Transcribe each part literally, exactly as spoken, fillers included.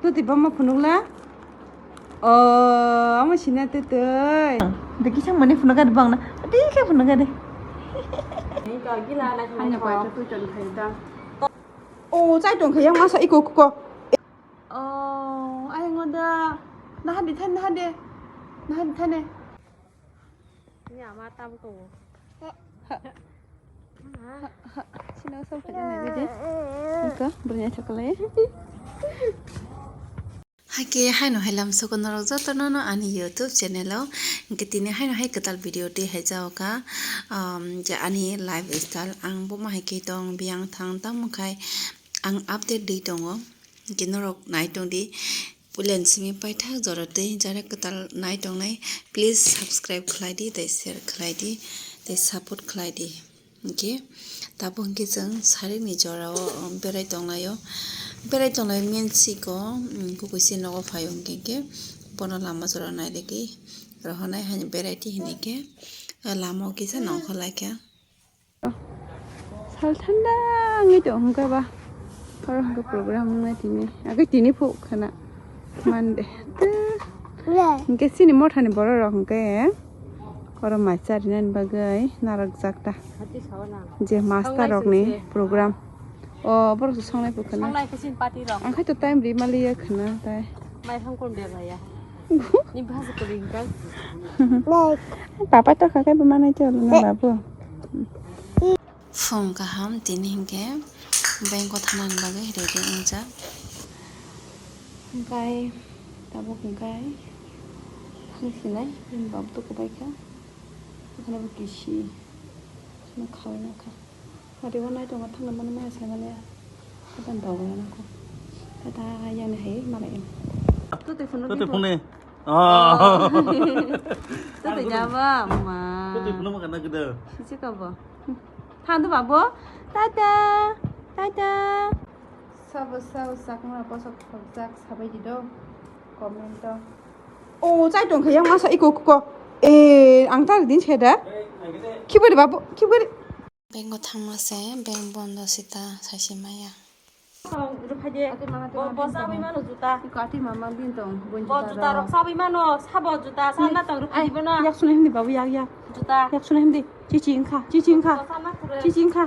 Tuti bama phunukla? O, amo sina tutui. De kisa mani phunuk ade bangna. Adi khe phunuk ade. Hanya pai tu tun khai da. O, chai tong khai yang masa iko kuko. O, ai ngoda. Nahadi than, nahadi. Nahadi thane. Ni ama tabuk tongo. Sino sam khaja nai de. Ika, bro, ya, chocolate. Haike haino hai lamsoko norok jotono no ani YouTube channel o. Hingke tini haino hai kwtal video twi hai jaoka, um, je ani lifestyle ang buma hai khe tong biyang thang tamo khai ang update di tongo. Hingke norok nai tongdi, puila ni simi paithak jora twi jara kwtal nai tongnai, please subscribe khlai di, tei share khlai di, tei support khlai di. Hingke tabuk hingke chwng sarik ni jora o, um, berai tonglai o, berai tonglai main siko, um, kukui si nogo phai o hingke hingke bono lama jora nai rikui rohonai hani berai ti hinike, uh, lama o kisa nongkhor lai kha. Sal thanda wngwi tong hwnkhe ba. Oro hwnkhe program wngnai tini. Agwi tini phuk khwna. Monday. Hwnkhe chini mothani borok rok hwnkhe oro mai charinani bagwi narwk jak ta. Je master rokni program. O borok se songnai phuk khwna. Ang khai to time ri maliya khwna tai. Mai phang kon bebaya. Ni bhas ko ring kai. Papa to khakai bo manai te na babu. Phung kaham tini hingke bank o thanani bagwi ready wngjak. Hingkai tabuk hingkai phung sinai bini babu to kwbai kha. Okhane bo kisi khawai nangkha. Ori o nai tongo thangna mani maya sai mani ya. Tata dawa nangkha. Tata yani hai malai. Tute phone. Tute phone. Oh. Tute jaba ma. Tute phone ma kana gede. Sisi ka bo. Thandu babu. Tata. Tata. Sabo sabo sakma bosok khokjak sabai di do. Comment o. O chai tong khe yang masa iko ko. Eh, ang tar din se da. Kibari babu, kibari. Bank o thangma se, bank bondo sita saisi maya. Bo, bo sabwi mano juta. Kati mama bin tong, bon juta rok sabwi mano, sabo juta, sana tong rukhi bono. Yak suna hindi babu, yak, yak. Juta. Yak suna hindi. Chichi wngkha, chichi wngkha. Chichi wngkha.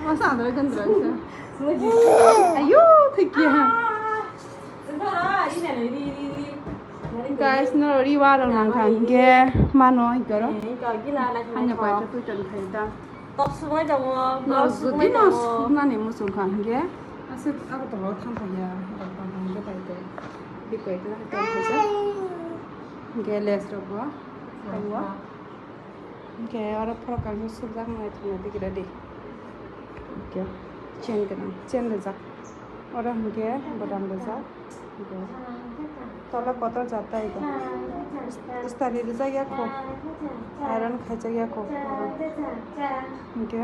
Masa adra gandra wngkha. Ayo, thikya. Guys, no riwa rok nang kha hingke mano hingke oro. Hanya pai ta twi ton khai ta. Tok sumai tongo, no, borok sumai tongo. Suknani muchung kha hingke. Aswk abo tongo thang phaiya, rok bang hingke pai te. Bikoi kla hai tong khaijak. Hingke les rok bo tongo. Hingke oro phorok kaisa sukjak nai thangna digi ready. Hingke chain gwnang, chain rijak. Oro hingke bodam rijak. Tola kotor jat ta ego. Stari rijak ya kho. Iron khaijak ya kho. Hingke.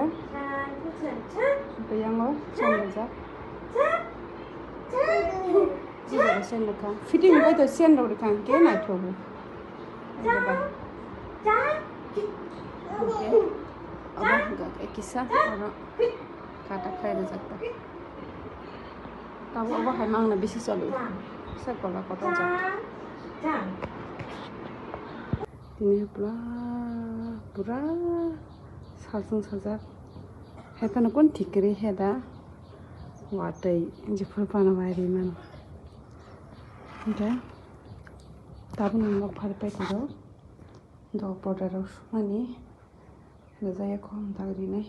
Hingke yango chain rijak. Fitting bai to chain rok rikha hingke naithogo. Hingke abo hingka khe kisa oro kata khlai rijak ta. Tabuk abo hai mangna bisi choli. Sa kola kotor jak. Tini pura, pura salsong sajak. Hai phano kon thik kwrwi he da. Watwi jephuru phano mai ri mano. Hingke tabuk nang nok phari pai koro. Do powder rok sumani. Rijak ya kho ang tak rinai.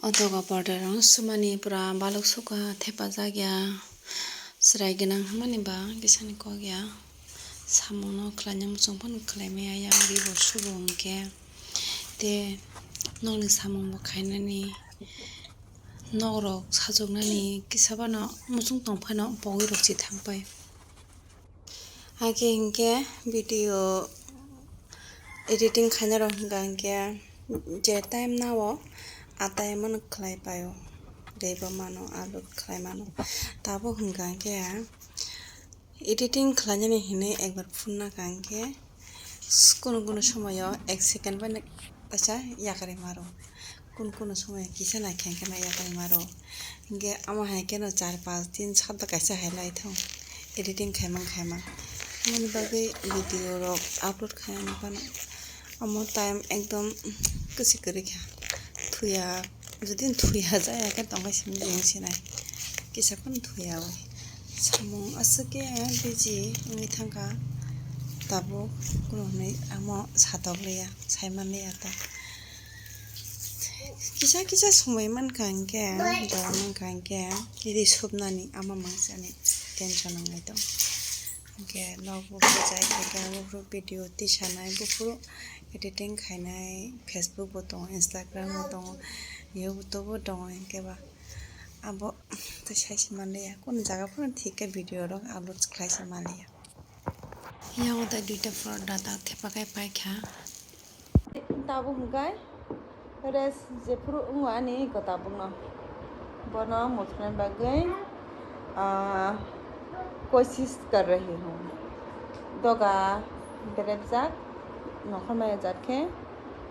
O doga powder rok sumani pura balok sukha thepajak ya. Chwrai gwnang hwnmani ba kisani kok ya. Samung no khlaina muchung phano khlai maya yang ri bo subo hwnkhe. Te nokni samung bo khainani nok rok sajoknani kisa phano muchung tong phano pogwi rok chi thang pai. Hakhe hinkhe video editing khainai rok hwnka hinkhe je time nao a time ano khlai paio, teibo mano upload khlai mano. Tabuk hwnka hinkhe editing khlainani hinwi ekbar phunukna kha hinkhe kunu kunu somoyo ek second bai kaisa yakarwi maro. Kun kun somoi kisa nai khe khe nai ya tong maro. Hinkhe amo hai khe no char pas din sabda kaisa hai lai thung. Editing khaimang khaimang. Moni bagwi video rok upload khaina phano amo time ekdom kwswi kwrwi kha. Thuya, jodi thuya jaya khe tongkha simi jeng sinai. Kisa phano thuya oi. Samung aswk khe busy wngwi thangkha. Tabuk kuno hwnwi amo satok liya, saiman liya ta. Kisa kisa somoi mankha hinkhe, jora mankha hinkhe, ri supnani ama mangsani tension wngnai tong. Hinkhe nok buphuru jai khe khe buphuru video tisanai, buphuru editing khainai, Facebook bo tongo, Instagram bo tongo, YouTube bo tongo, hinkhe ba abo tei sai se manliya, kunu jaga phano thik khe video rok upload khlai se manliya. Yago tei duita pura data thepakai paikha. Tabuk hwnkhe rest jephuru wngo ani eko tabukno. Bono muthunani bagwi, ah, kosis kar rahi hu. Doga berepjak, nokhormaya jat khe.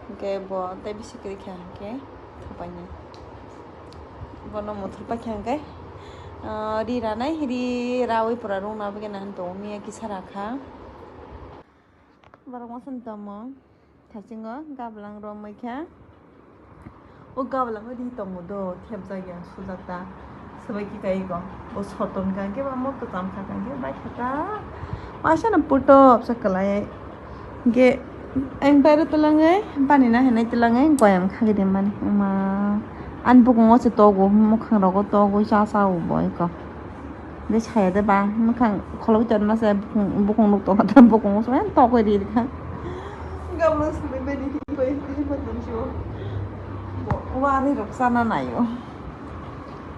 Hwnkhe bo tei bisi kwrwi kha hwnkhe thapainai. Bono muthur paikha hwnkhe, ah, ri ranai, ri raui pura rwngna bagwi nahani tongo, miya kisa rakha. Borok masa ni tongmung thaisingo gablang romwi kha. O gablang o ri tongo do, thepjak ya, sujak ta. Swbai khe kai go. Bo soton ka khe, bo kwcham kha ka khe, bai kha ta. Waisa no puto bwsa kwlai. Ge, ang bairo twlangwi, bani na hinwi twlangwi, goyam khagwi rimani. Wngma, ani bukung o se togo, mukhang rogo togo, cha cha o bo eko. De saya de ba, mukhang kholo bitor ma se bukung, bukung nuk tong kha, bukung o se togwi ri kha. Gablo sumai bani, bai, bai, bai, bai, bai, bai. Bo, wari rok sana nayo.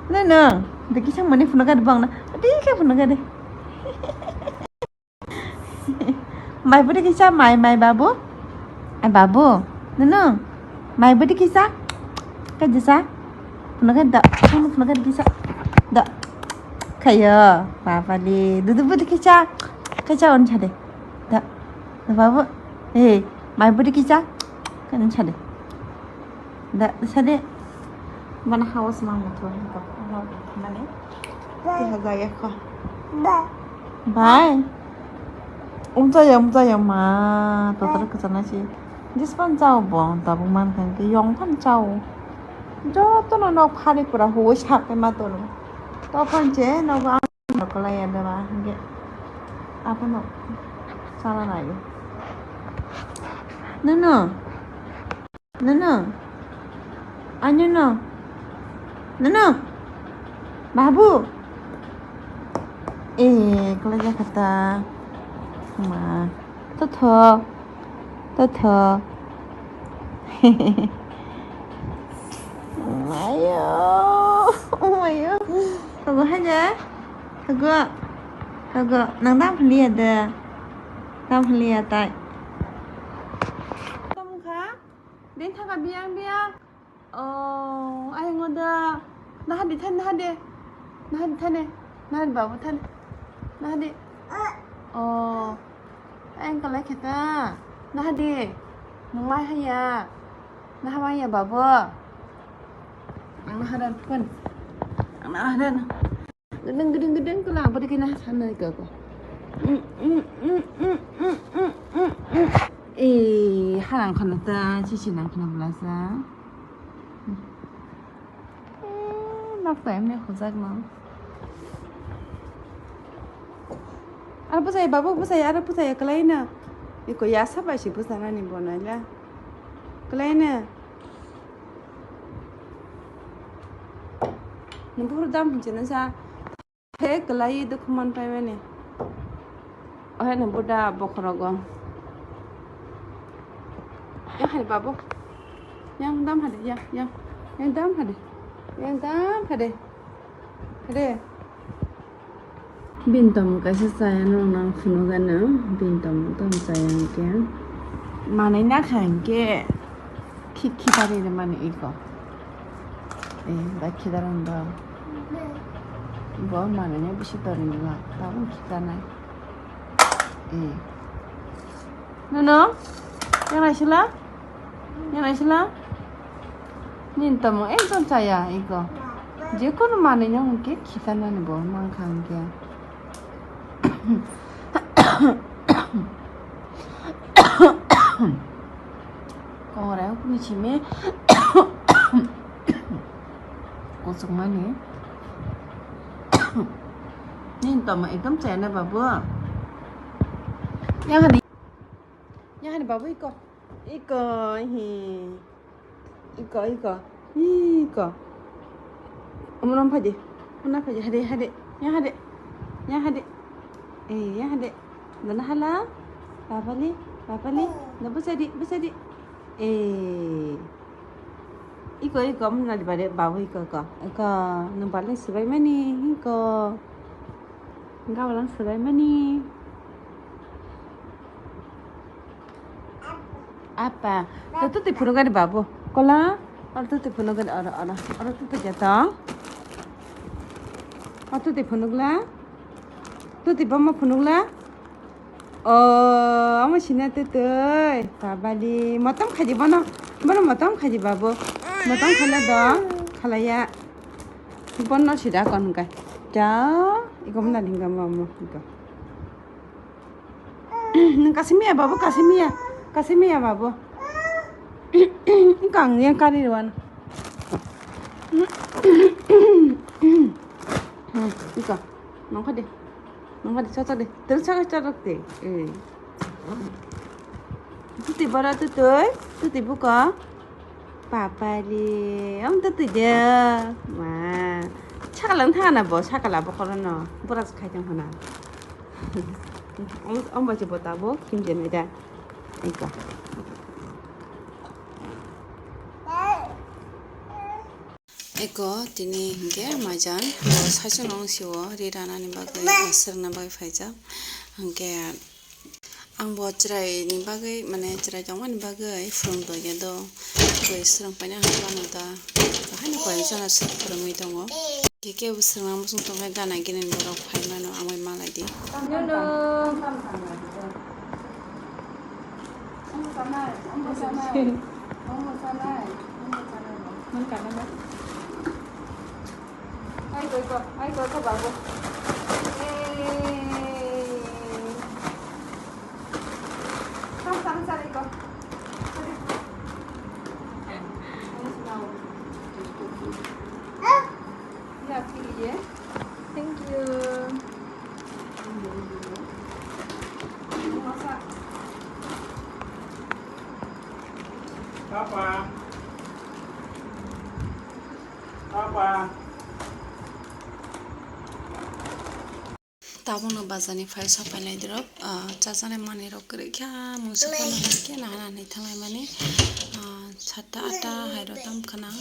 Nana, de kisa mani phunukha de bang na. De kisa phunukha de. Mai bwtwi kisa, mai, mai babu. Ai babu, nana. Mai bwtwi kisa. Kaisa. Phunukha da, phunukha da kisa. Da. Khayo, baba le. Dudu bwtwi kisa. Kaisa on chade. Da. Da babu. Hey, mai bwtwi kisa. Kan chade. Da, sade. Bana hawa sma mutu ko. Mane. Tiha jaya ko. Bye. Umjaya, umjaya ma. Totor kwchana si. Jispan chao bo, tabuk man khan ke yong phan chao. Joto no nok phari pura huwi sak ma tono. Tokhan che nogo. Kalai ya deba hingke. Apa no? Sana nayo. Nunu. Nunu. Anyu no. Nunu. Babu. Eh, kalai ya kata. Ma. Totho. Totho. Mayo. Mayo. Tabo haja. Thago. Thago. Nang dam hliya de. Dam hliya tai. Tamo kha. Din thaga biang biang. Oh, ayang oda. Nahadi than, nahadi. Nahadi thane. Nahadi babu than. Nahadi. Oh. Ayang kalai kheta. Nahadi. Nung mai haya. Naha mai ya babu. Ang nahadan pun. Ang nahadan. Gedeng, gedeng, gedeng, kela, apa dikena sana ke aku. Eh, harang kena ta, cici nang kena belasa. Eh, nak ta emne khojak nang. Ar bujai, babu, bujai, ar bujai, kelai na. Iko ya sabai si bujana ni bonai la. Kelai na. Nang buphuru dam hinchana sa. He kwlai dukhu man paimani. Ohe no buda bokhorogo. Yang hai babu. Yang dam hade, yang, yang. Yang dam hade. Yang dam hade. Hade. Bintom kaisa chaya no nang phunugana. Bintom tam chaya hwnkhe. Manai nakha hwnkhe. Khi-, khitari mani iko. Eh, ba khidaran ba. Bo mananya bisi torini ba. Tabuk khitanai. Eh. Nono? Yang naisila? Yang naisila? Nini tamo ekdom chaya iko. Jekunu manwino hwnkhe khitanani bo mankha hwnkhe. Kongrai hukni simi kuchukmani. Nini tamo ekdom chayana babu. Yang hani, yang hani babu iko. Iko, hi. Iko, iko. Iko. Omo nom phaidi. Omo nom phaidi. Hade, hade. Ya hade. Ya hade. Eh, ya hade. Dona hala. Babali, babali. Na busadi, busadi. Eh. Iko, iko, omo nadi bare, babu iko, iko. Iko, nung bale sibai mani, iko. Gawalang sibai mani. Apa, to tuti phunuk ani babu. Kola, oro tuti phunuk ani, oro, oro, oro tuti jatong. Oro tuti phunukla. Tuti bama phunukla. O, amo sina tutui. Babali, motom khaji bono. Bono motom khaji babu. Motom khala do, khalaya. Bono sida kon hwnkhe. Ja, iko mona dingga mamo, iko. Nung kasimiya babu, kasimiya, kasimiya babu. Kang yang kari ruan. Ika, nongka de, nongka de, cocok de, terus cocok cocok de. Eh. Tuti bara tutui, tuti buka. Papali, om tuti de. Ma, sakalang thana bo, sakala bo korono, boras khai tong hona. Om, om bache bo tabo, kimje nai da. Ika. Eko tini hinkhe maijan bo saichung nong sio ri rana ni bagwi aswrwngna bagwi phaijak. Hinkhe ang bo chwrai ni bagwi, mane chwrai tongmani bagwi phwrwng tongya do. Tei swrwng paina hwnba no da. Haino koi jana swk phwrwngwi tongo. Khe kebo swrwngna muchung tongkhe gana gini borok phai mano, amai malai di. Ai koi ko, ai koi ko babu. Eh. Sam, sam, sam, iko. Ya, pili ye. Thank you. Papa. Papa. Tabukno bazar ni phai sopai lai dirok, ah, chajaknai manwi rok kwrwi kha, mungsa phano hai khe nahana hinwi thanglai mani, ah, satta atta hai rok tam khna,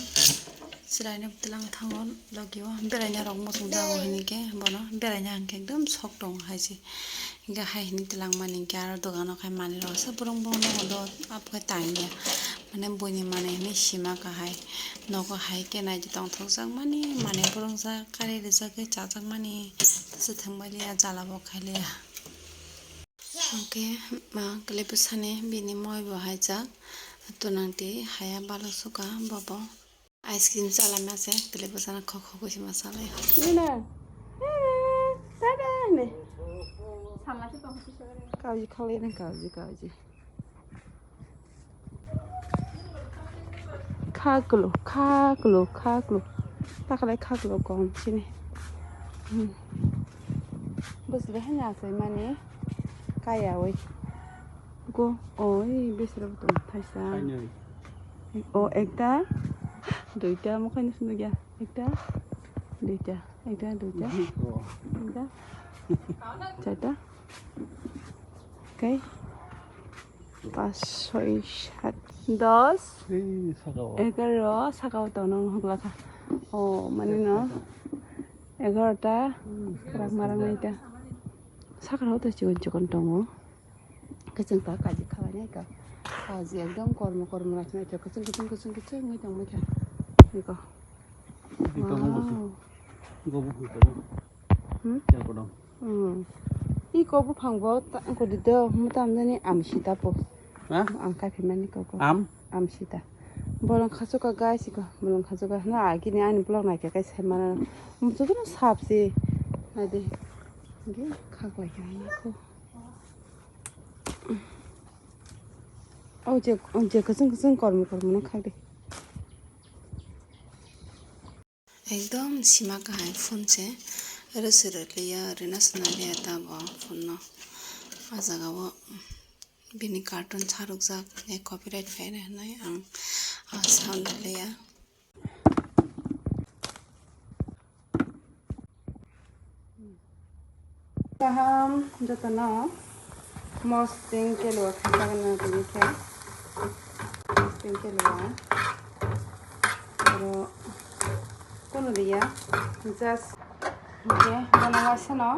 chwraino tlang thango logi o, beraina rok muchung jago hinwi khe bono beraina hwnkhe ekdom sok tongo hai se, hinkhe hai hinwi tlang mani hinkhe aro dogano khai manwi rok se borong borong nogo do abo khe tangya. Mane buini manwi hinwi sima kahai. Nogo hai khe naidi tongthokjakmani, manwi burungjak, kari rijagwi chajakmani. Tesa thwngbailiya, jalabo khailiya. Hwnkhe ma kwlwi bwsani bini moibo haijak. Tunangti haya balok suka bobo. Ice cream chalama se kwlwi bwsano khok khogwi se ma salai. Nina. Tada ne. Kauji khawi ne kauji kauji. Kha kwlwk, kha kwlwk, kha kwlwk. Takhwlai kha kwlwk kong chini. Hmm. Bwswk hai na asai mani kayawi. Go, oi, bwswk bo tong thaisa. Kainwi. O, ekta, duita, mo kainwi swnwi ya. Ekta, duita, ekta, duita. Mhm, o. Ekta, charta. Okay. Pas, soi, sat, dos, ei, saka o. Egaroh, saka o tongo hokla kha. O, mani no. Egaroh ta, hmm, rang marang nai ta. Saka o to chikon chikon tongo. Kwchwng ta kaji khalai nai ka. Kaji ekdom kormo kormo rachna ta kwchwng kwchwng kwchwng kwchwng wngwi tongmai kha. Niko. Iko mo bo se. Wow. Iko bo hwnkhe bo. Hmm? Ya ko dong. Hmm. Iko buphang bo ta, iko di do, mo tam jani amsita po. Ha? Ang kaphimani koko. Am? Amsita. Bolong khachuka guys, iko bolong khachuka. Na agini ani vlog naikha kai sai mana. Jotono sapsi. Naidi. Ge khaklai kha. O je, o je kwchwng kwchwng kormo kormo no khakdi. Ekdom sima kahai phone se. Rwswrwk liya, rwna swnaliya ta bo phone no. A jaga o bini cartoon charwkjak, copyright phaina hinwi ang a sound liya. Kaham jotono mosting kelwa khajakna tini khe. Mosting kelwa. Aro kunu riya, just hingke bono waisano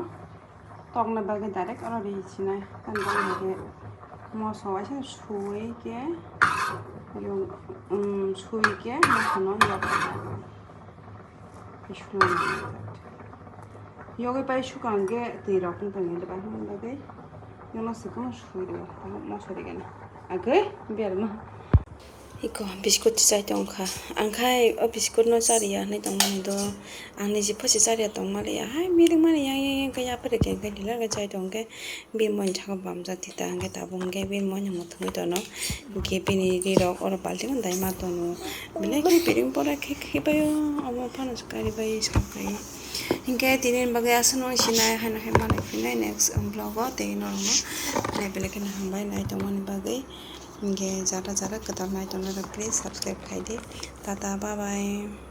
tokna bagwi direct oro rihi sinai. Tani bagwi hingke moso waisa suwi khe yung, um, suwi khe mosono yok. Yogwi pai sukang khe twi rok wng tongwi le bai hwnwi bagwi yono se bono sui rw moso rigena agwi berma. Iko biscuit chai tong kha. Ang khai o biscuit no chariya hinwi tongmani do. Ang niji phosi chariya tongmaliya. Hai milik mani yang yang yang khe yapri khe khe dilar khe chai tong khe. Bini moini thangwi bamjak tita hwnkhe tabuk hwnkhe bini moini mwthangwi tono. Hwnkhe bini rirok oro baltingo dai ma tono. Belai khe biring pore khe khibaio omo phano se karibai sakai. Hwnkhe tini bagwi aswk no sinai haino hai malai phinai next vlog o tei norokno belai belai kheno hambai nai tongmani bagwi. Hwnkhe jara jara kwtal nai tongnai rok please subscribe khai di. Tata bye bye.